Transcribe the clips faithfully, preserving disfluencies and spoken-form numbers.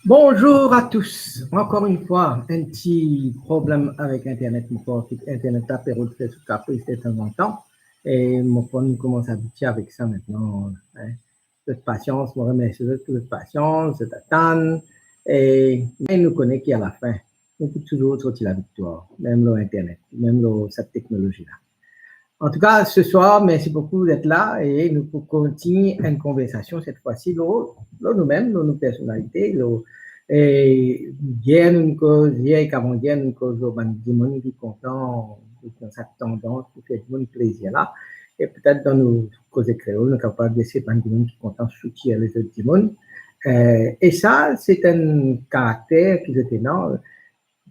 Bonjour à tous. Encore une fois, un petit problème avec Internet. Mon pauvre Internet la pe rod fer so kapris de temps en temps. E mo finn koumans abitie avek sa aster, hein. Zot pasians, mo remersie zot pou zot pasians, zot atann. E, me nou kone ki alafin, nou pou touzour sorti laviktwar, mem lor Internet, mem lor sa teknolozi la. Antouka, seswar, mersi boukou d'être là e nou pou kontigne enn konversasion, set fwa si, lor, lor noumem, lor nou personalite, lor, e, yer nou'nn koz, yer ek avan yer nou'nn koz lor bann dimoun ki kontan, ki ena sa tandans pou fer dimoun plezir la. E petet dan nou koze kreol, nou kapav dir se bann dimoun ki kontan soutir lezot dimoun. E, e sa, se enn karakter ki zot ena,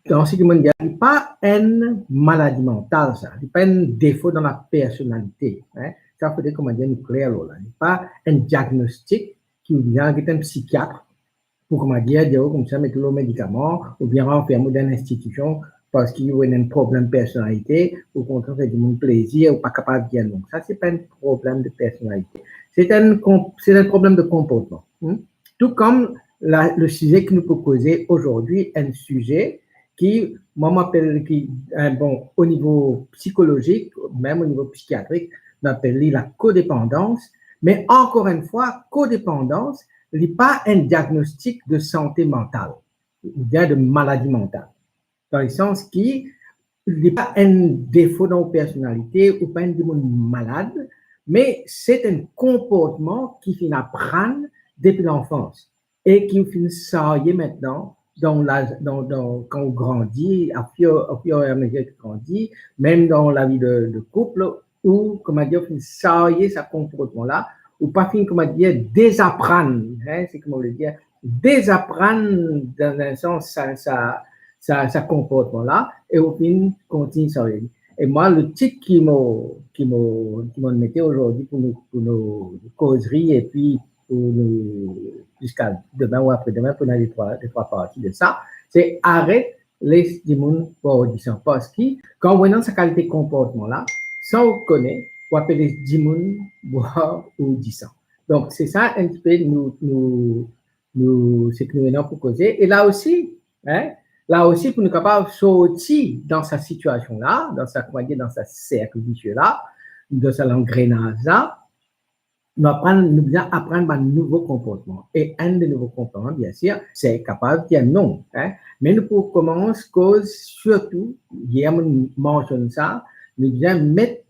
dan seki mo'nn dir, li pa enn maladi mantal sa, li pa enn defo dan lapersonalite, hein. Sa fode, kouma dir, nou kler lor la. Li pa enn diagnostik ki ou bizin al get enn psikiat pou, kouma dir, dir ou koumsa met ou lor medikaman oubien anferm ou dan enn institision parski ou ena enn problem personalite, ou kontan fer dimoun plezir, ou pa kapav dir non. Sa, se pa enn problem de personalite. Se enn konp-, se enn problem de konportman. Hmm? Tou kom la, le size ki nou pou koze azordi, enn size ki, mwa, mo apel ki, eh, bon, o nivo psikolozik, mem o nivo psikiatrik, nou apel li lakodepandans. Me ankor enn fwa, kodepandans, li pa enn diagnostik de sante mantal oubien de maladi mantal. Dan lesans ki li pa enn defo dan ou personalite, ou pa enn dimoun malad, me se enn konportman ki finn aprann depi lanfans e ki ou finn sarye aster dan la, dan, dan, kan ou grandi, au fur, au fur et à mesure ki ou grandi, mem dan lavi de, de koup, ou, kouma dir, ou finn sarye sa konportman la, ou pa finn, kouma dir, dezaprann, hein, se kouma ou le dir, dezaprann dan enn sans sa, sa, sa, sa konportman la, e ou finn kontign sarye. E mwa, le tit ki mo, ki mo, ki mo'nn mete azordi pou nou, pou nou kozri, epi pou nou, ziska demin ou apre demin, pou nou al detrwa, detrwa parti de sa, se aret les dimoun bwar ou disan. Parski kan ou ena sa kalite konportman la, san ou kone, ou apel les dimoun bwar ou disan. Donk, se sa enn tipe nou, nou, nou, seki nou ena pou koze. E la osi, hein, la osi pou nou kapav sorti dan sa sitiasion la, dan sa, kouma dir, dan sa serk visie la, dan sa langrenaz la, nou aprann, nou bizin aprann bann nouvo konportman. E enn de nouvo konportman, biensir, se kapav dir non, hein. Me nou pou koumans koz sirtou, yer mo'nn mansionn sa, nou bizin met,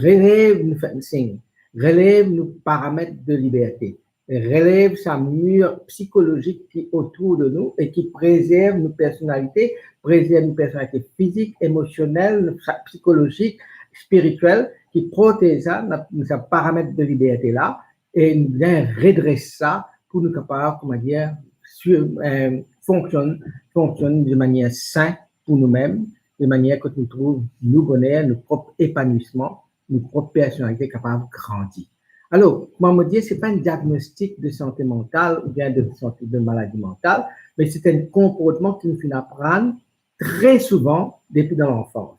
relev nou fencing, relev nou paramet de liberte, relev sa mir psikolozik ki otour de nou e ki prezerv nou personalite, prezerv nou personalite fizik, emosionel, nou sa psikolozik, spiritiel, ki protez sa, nou, nou sa paramet de liberte la, e nou bizin redres sa pou nou kapav, kouma dir, sir, eh, fonksionn, fonksionn de manier sin pou noumem, de manier kot nou trouv nou boner, nou prop epanwisman, nou prop personalite kapav grandi. Alor, kouma mo dir, se pa enn diagnostik de sante mantal oubien de sante de maladi mantal, me se enn konportman ki nou finn aprann tre souvan depi dan lanfans.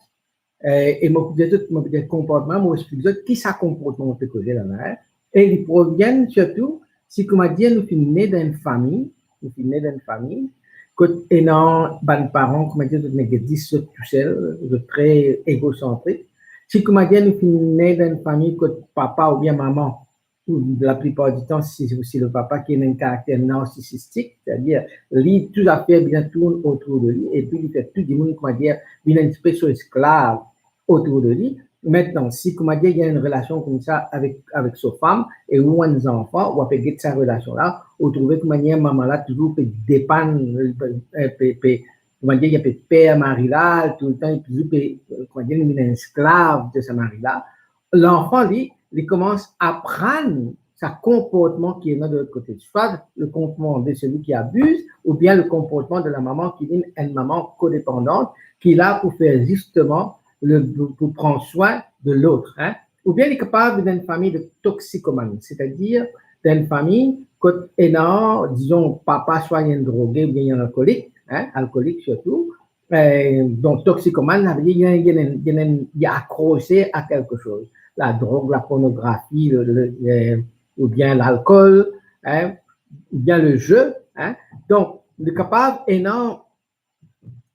Eh, e mo pou dir zot, mo pou dir konportman, mo explik zot ki sa konportman mo pe koze la, hein. E li provien sirtou, si kouma dir nou finn ne dan enn fami, nou finn ne dan enn fami, kot ena bann paran, kouma dir, zot nek zis zot tousel, zot tre egosantrik. Si kouma dir nou finn ne dan enn fami kot papa oubien mama, ou laplipar ditan, si, si le papa ki ena enn karakter narsisistik, setadir li, tou zafer bizin tourn otour de li, epi li fer tou dimoun, kouma dir, vinn enn tipe so esklav otour de li. Aster, si, kouma dir, li ena enn relasion koumsa avek, avek so fam, e ou enn zanfan, ou ape get sa relasion la, ou trouve kouma dir mama la touzour pe depann, pe, pe, pe, kouma dir, li pe per mari la, touletan li touzour pe, kouma dir, li vinn enn esklav de sa mari la. Lanfan, li, li koumans aprann sa konportman ki ena de lot kote, swa le konportman de seli ki abiz, oubien le konportman de la mama ki vinn enn mama kodepandant, ki la pou fer zisteman le, pou, pou pran swin de lot, hein. Oubien li kapav vinn enn fami de toksikomann, setadir enn fami kot ena, dizon, papa swa li enn droge oubien li enn alkolik, hein, alkolik sirtou, eh, donk, toksikomann, savedir li ena, li ena, li ena, li akrose a kelke soz. Ladrog, lapornografi, le, le, eh, oubien lalkol, hein, oubien le ze, hein. Donk, nou kapav ena,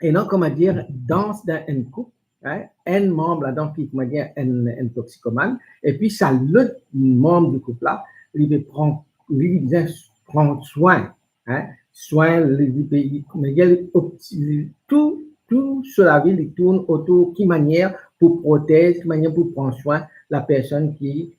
ena, koumadir, dans dan enn koup, hein, enn manb ladan ki, koumadir, enn, enn toxicomane, epi sa lot manb di koup la, li pe pran, li bizin pran swin, hein, swin, li, li pe, li, koumadir, li opti-, li, tou, tou so lavi, li tourn otour ki manier pou protez, ki manier pou pran swin lapersonn ki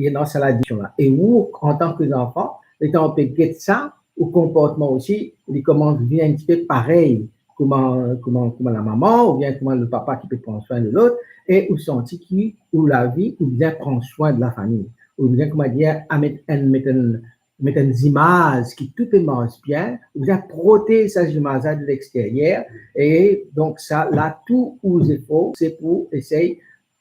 ena sa ladiksion la. E ou, antan ki zanfan, letan ou pe get sa, ou konportman osi, li koumans vinn enn tipe parey kouma, kouma, kouma lamama oubien kouma lepapa ki pe pran swin de lot, e ou santi ki ou lavi, ou bizin pran swin de lafami. Ou bizin, koumadir, a met enn, met enn, met enn zimaz ki tou pe mars bien, ou bizin protez sa zimaz la de lexteryer, e donk sa la, tou ou zefor, se pou esey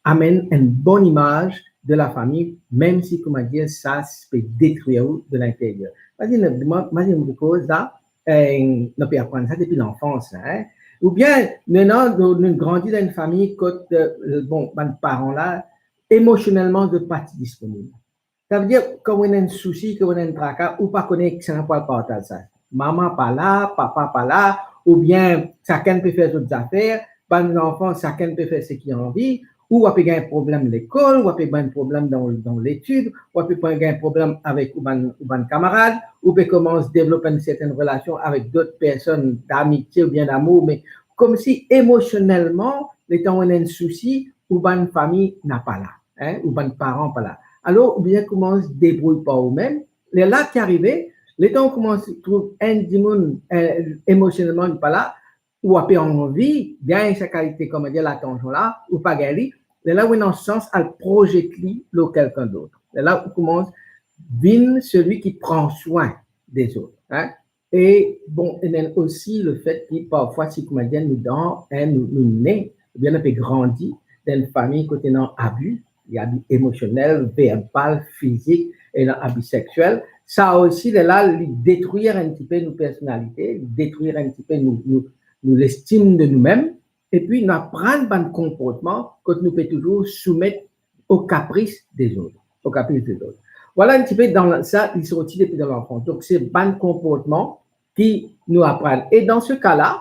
amenn enn bon imaz de lafami, mem si, koumadir, sa pe detrir ou de linteryer. Imazinn, imazinn mo koz la, eh, nou pe aprann sa depi lanfans la, hein. Oubien, nou, nou, nou grandi dan enn fami kot, eh, bon, bann paran la, emosionelman, zot pa ti disponib. Savedir, kan ou ena enn sousi, kan ou ena enn traka, ou pa kone kisannla pou al partaz sa. Mama pa la, papa pa la, oubien sakenn pe fer zot zafer, bann zanfan, sakenn pe fer seki anvi, ou, ou pe gagn problem lekol, ou pe gagn problem dan, dan letid, ou pe gagn problem avek ou bann, ou bann kamarad, ou pe koumans devlop enn sertenn relasion avek dot personn damitie oubien damour, me koumsi emosionelman, letan ou ena enn sousi, ou bann fami napa la, hein, ou bann paran pa la. Alor, ou bizin koumans debrouy par oumem. Lerla ki arive, letan ou koumans trouv enn dimoun, eh, emosionelman li pa la, ou pe anvi gagn sa kalite, koumadir, latansion la, ou pa gagn li, lerla ou ena sans al proyet li lor kelkenn dot. Lerla ou koumans vinn selwi ki pran swin dezot, hein. E, bon, ena osi lefet ki parfwa, si, koumadir, nou dan, hein, nou, nou ne, oubien nou pe grandi dan enn fami kot ena abi, abi emosionel, verbal, fizik, ena abi sexiel. Sa osi, lerla, li detrir enn tipe nou personalite, li detrir enn tipe nou, nou, nou lestim de noumem, epi nou aprann bann konportman kot nou pe touzour soumet o kapris dezot, o kapris dezot. Vwala enn tipe dan sa, li sorti depi dan lanfans. Donk, se bann konportman ki nou aprann. E dan se ka la,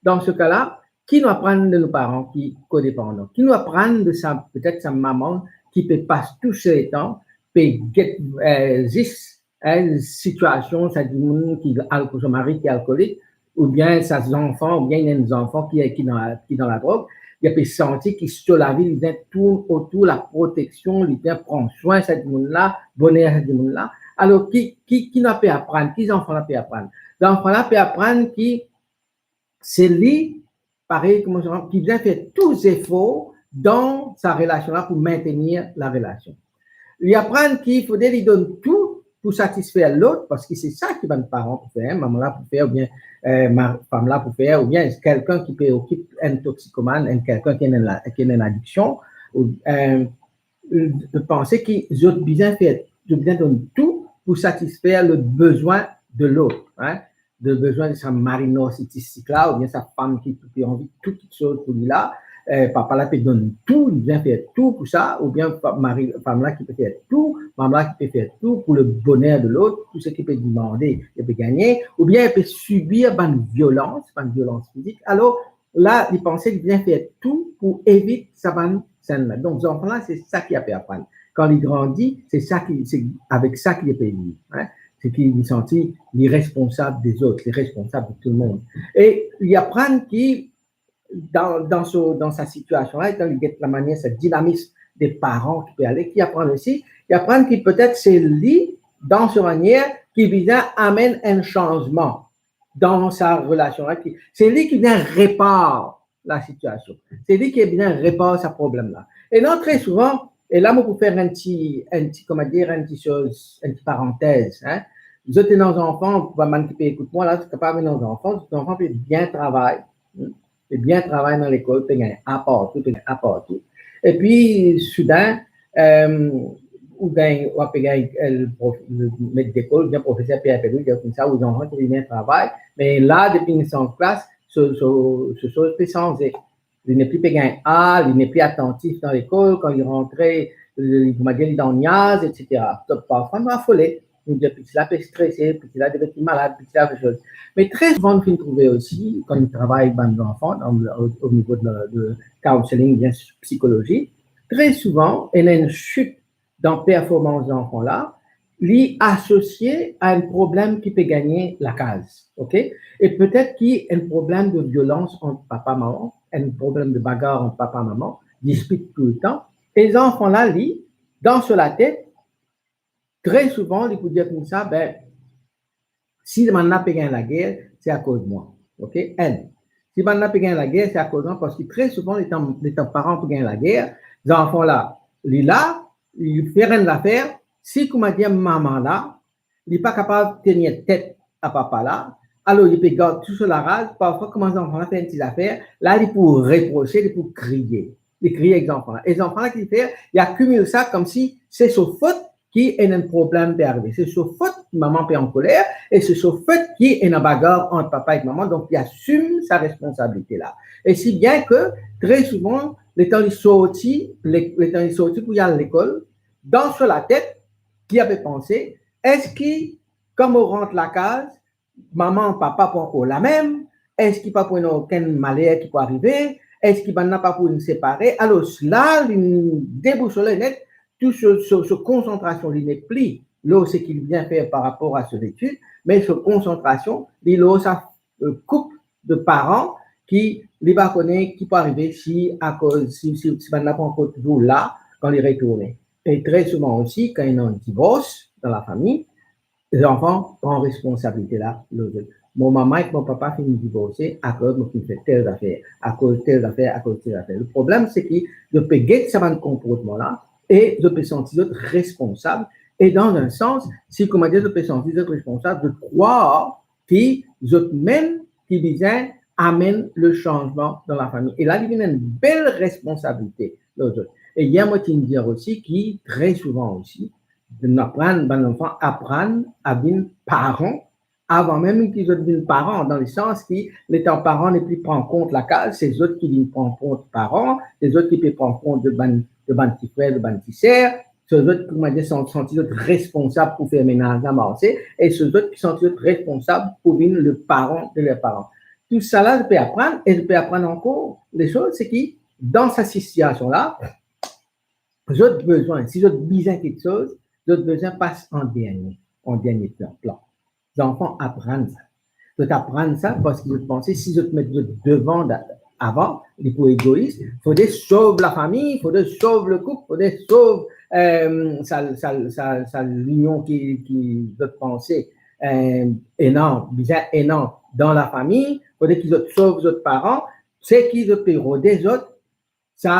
dan se ka la, ki nou aprann de nou paran ki kodepandan? Ki nou aprann de sa, petet sa mama ki pe pas tou so letan, pe get, eh, zis, hein, sitiasion sa dimoun ki alko-, so mari ki alkolik, oubien sa zanfan, oubien enn zanfan ki, ki dan, ki dan ladrog, li pe santi ki so lavi, li bizin tourn otour laproteksion, li bizin pran swin sa dimoun la, boner sa dimoun la. Alor, ki, ki, ki nou pe aprann? Ki zanfan la pe aprann? Zanfan la pe aprann ki se li, parey kouma sa, ki bizin fer tou zefor dan sa relasion la pou mintenir larelasion. Li aprann ki fode li donn tou pou satisfer lot, parski se sa ki bann paran pou fer, mama la pou fer, oubien, eh, ma-, fam la pou fer, oubien kelkenn ki pe okip enn toxicomane, enn kelkenn ki ena la-, ki ena enn adiksion, ou, eh, eh, panse ki zot bizin fer, zot bizin donn tou pou satisfer le bezwin de lot, hein, le bezwin de sa mari narsisis la, oubien sa fam ki, ki anvi tou kiksoz pou li la, eh, papa la pe donn tou, li bizin fer tou pou sa, oubien pa-, mari, fam la ki pe fer tou, mama la ki pe fer tou pou le boner de lot, tou seki pe demande, li pe gagne, oubien li pe sibir bann violans, bann violans fizik. Alor, la, li panse li bizin fer tou pou evit sa bann senn la. Donk, zanfan la, se sa ki li pe aprann. Kan li grandi, se sa ki, se avek sa ki li pe viv, hein. Se ki li santi li responsab dezot, li responsab de tou lemonn. E li aprann ki dan, dan so, dan sa sitiasion la, letan li get lamanier, sa dinamis de paran ki pe ale, ki aprann osi, li aprann ki petet se li, dan so manier, ki bizin amenn enn sanzman dan sa relasion la, ki, se li ki bizin repar lasitiasion. Se li ki bizin repar sa problem la. E non, tre souvan, e la mo pou fer enn ti, enn ti, koumadir, enn ti soz, enn ti parantez, hein. Zot ena zanfan, bann ki pe ekout mwa la, zot kapav ena zanfan, zot zanfan pe bien travay, hmm, pe bien travay dan lekol, pe gagn A partou, pe gagn A partou. Epi, soudin, eh, ou gagn, ou pe gagn, eh, le prof-, le met lekol, oubien profeser pe apel ou, dir koumsa, ou zanfan ki bien travay, me la, depi li sort klas, so, so, so soz pe sanze. Li nepli pe gagn A, li nepli atantif dan lekol, kan li rantre, li, koumadir, li dan niaz, etsetera. Donk, parfwa, nou afole. nou dir piti la pe strese, piti la devenn malad, piti la pe soz. Me tre souvan, nou finn trouve osi, kan nou travay bann zanfan, dan, o, o nivo de, de counselling, bien psikolozi, tre souvan, ena enn sit dan performans zanfan la, li asosie a enn problem ki pe gagne lakaz, ok? E petet ki enn problem de violans ant papa, mama, enn problem de bagar ant papa, mama, dispit toultan. E zanfan la, li, dan so latet, tre souvan, li pou dir koumsa, be, si bann la pe gagn lager, se akoz mwa. Ok? Enn, si bann la pe gagn lager, se akoz mwa, parski tre souvan, letan, letan paran pe gagn lager, zanfan la, li la, li fer enn zafer, si, kouma dir, mama la, li pa kapav tenir tet a papa la, alor li pe gard tou so laraz, parfwa kouma zanfan la fer enn ti zafer, la li pou reprose, li pou kriye. Li kriye ek zanfan la. E zanfan la ki fer, li akimil sa koumsi se so fot ki ena enn problem pe arive. Se so fot ki mama pe ankoler e se so fot ki ena bagar ant papa ek mama, donk li asim sa responsabilite la. E si bien ke tre souvan, letan li sorti, le-, letan li sorti pou li al lekol, dan so latet, ki li pe panse, eski kan mo rant lakaz, mama, papa pou ankor lamem? Eski pa pou ena okenn maler ki pou arive? Eski bann la pa pou vinn separe? Alor, la, li debousole net, tou so, so, so konsantrasion li nepli lor seki li bizin fer par rapor a so letid, me so konsantrasion, li lor sa, eh, koup de paran ki li pa kone ki pou arive si, akoz, si, si, si bann la pa ankor touzour la kan li retourne. E tre souvan osi, kan ena divors dan lafami, zanfan pran responsabilite la lor zot. Mo mama ek mo papa finn divorse akoz mo finn fer tel zafer, akoz tel zafer, akoz tel zafer. Leproblem, se ki zot pe get sa bann konportman la e zot pe santi zot responsab. E dan enn sans, si, kouma dir, zot pe santi zot responsab, zot krwar ki zot mem ki bizin amenn le sanzman dan lafami. E la, li vinn enn bel responsabilite lor zot. E yer mo ti dir osi ki tre souvan osi, nou aprann, bann zanfan aprann a vinn paran avan mem ki zot vinn paran, dan lesans ki letan paran nepli pran kont lakaz, se zot ki vinn pran kont paran, se zot ki pe pran kont de bann, de bann ti frer, de bann ti ser, se zot, kouma dir, san-, santi zot responsab pou fer menaz la marse, e se zot ki santi zot responsab pou vinn le paran de ler paran. Tousala, zot pe aprann, e zot pe aprann ankor lesoz, se ki dan sa sitiasion la, zot bizin, si zot bizin kiksoz, zot bizin pas an dernie, an dernie plan, plan. Zanfan aprann sa. Zot aprann sa parski zot panse si zot met zot devan da-, avan, li pou egois, fode sov lafami, fode sov lekoup, fode sov, eh, sa, sa, sa, sa linion ki, ki zot panse, eh, ena, bizin ena dan lafami, fode ki zot sov zot paran, seki zot pe rode zot, sa,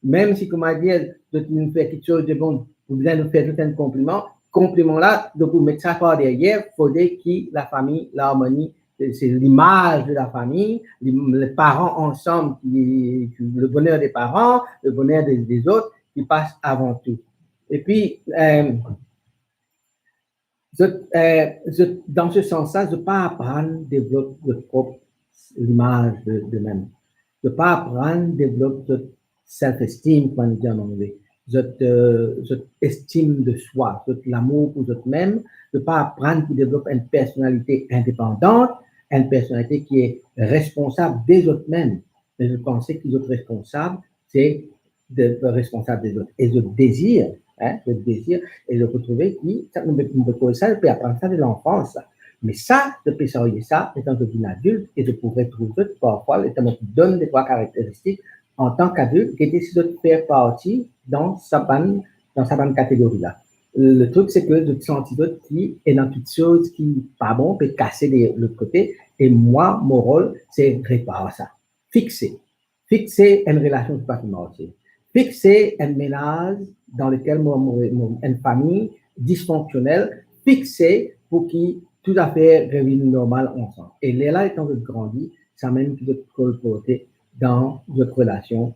mem si, kouma dir, zot inn fer kiksoz de bon, ou bizin fer zot enn konpliman, konpliman la, donk ou met sa par deryer, fode ki lafami, larmoni, se, se limaz de lafami, li, le paran ansam, ki, ki, le boner de paran, le boner de, de zot, ki pas avan tou. Epi, eh, zot, eh, zot, dan se sans la, zot pa aprann devlop zot prop limaz de, de mem. Zot pa aprann devlop zot self-esteem, kouma nou dir an angle. Zot, eh, zot estim de swa, zot lamour pou zot mem. Zot pa aprann pou devlop enn personalite indepandant, enn personalite ki responsab de zot mem. Me zot panse ki zot responsab, se de, de responsab de zot. E zot dezir, hein, zot dezir, e zot pou trouve ki, sa, nou pe, nou pe koz sa, nou pe aprann sa de lanfans, sa. Me sa, zot pe sarye sa, letan zot vinn adilt, e zot pou retrouv zot, parfwa, letan nou donn de trwa karakteristik, antan kadilt, gete si zot fer parti dan sa bann, dan sa bann kategori la. Le trik, se ke zot santi zot ki ena kiksoz ki pa bon, pe kase de lot kote, e mwa, mo rol, se repar sa. Fixe. Fixe enn relasion ki pa pe marse. Fixe enn menaz dan lekel mo, mo, mo, enn fami disfonksionel. Fixe pou ki tou zafer revinn normal ansam. E lerla, letan zot grandi, samem ki zot kolporte dan zot relasion,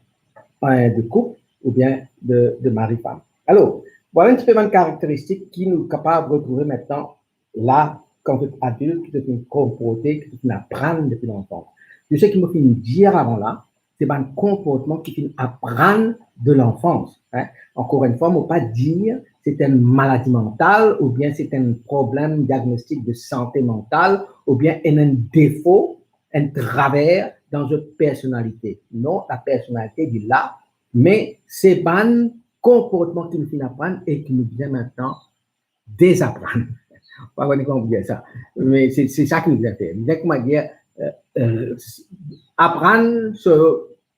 eh, de koup oubien de, de mari-fam. Alor, vwala enn tipe bann karakteristik ki nou kapav retrouve aster la, kan zot adilt, ki zot finn konporte, ki zot finn aprann depi lanfans. Tou seki mo finn dir avan la, se bann konportman ki finn aprann de lanfans, hein. Ankor enn fwa, mo pa dir se enn maladi mantal, oubien se enn problem diagnostik de sante mantal, oubien enn, enn defo, enn traver dan zot personalite. Non, lapersonalite li la, me se bann konportman ki nou finn aprann e ki nou bizin aster dezaprann. Pa kone kouma pou dir sa, me se, se sa ki nou bizin fer. Bizin, kouma dir, eh, eh, aprann so,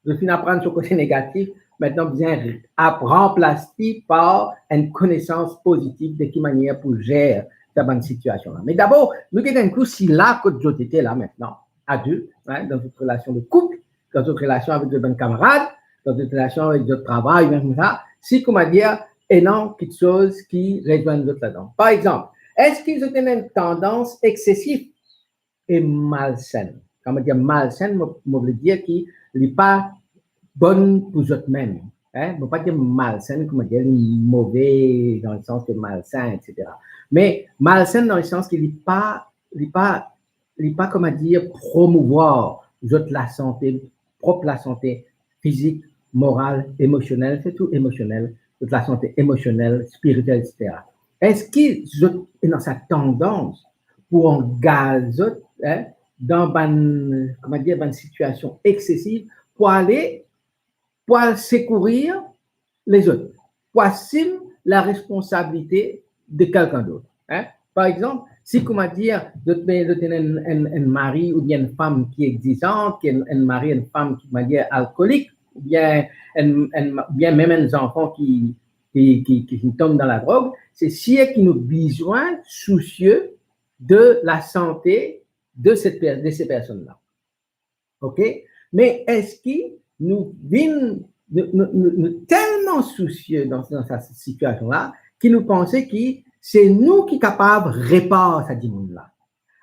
nou finn aprann so kote negatif, aster bizin ap-, ranplas li par enn konesans pozitif de ki manier pou zer sa bann sitiasion la. Me dabor, nou gete enn kou sila kot zot ete la aster, adilt, hein, dan zot relasion de koup, dan zot relasion avek zot bann kamarad, dan zot relasion avek zot travay, mem koumsa, si, kouma dir, ena kiksoz ki rezwenn zot ladan. Par exanp, eski zot ena enn tandans eksesif e malsenn? Kan mo dir malsenn, mo, mo vle dir ki li pa bon pou zot mem, hein? Mo pa dir malsenn, kouma dir, li move dan lesans de malsenn, et cetera. Me malsenn dan lesans ki li pa, li pa, li pa, kouma dir, promouvwar zot lasante, prop lasante fizik, moral, emosionel, sirtou emosionel, zot lasante emosionel, spiritiel, et cetera. Eski zot ena sa tandans pou angaz zot, hein, dan bann, kouma dir, bann sitiasion eksesif pou ale, pou al sekourir lezot, pou asim laresponsabilite de kelkenn dot, hein? Par exanp, si, kouma dir, zot, zot ena enn, enn, enn mari oubien enn fam ki egzizan, ki enn, enn mari, enn fam ki, kouma dir, alkolik, oubien enn, enn, oubien mem enn zanfan ki, ki, ki, ki, ki tonbe dan ladrog, se sir ki nou bizin sousie de lasante de set per-, de se personn la. Ok? Me eski nou vinn, nou, nou, nou, nou telman sousie dan, dan sa sitiasion la ki nou panse ki se nou ki kapav repar sa dimoun la?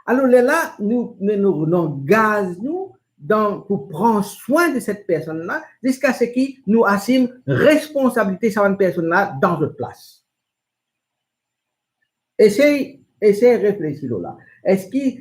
Alor, lerla, nou, nou, nou, nou angaz nou dan, pou pran swin de set personn la, ziska se ki nou asim responsabilite sa bann personn la dan zot plas. Esey, esey reflesi lor la. Eski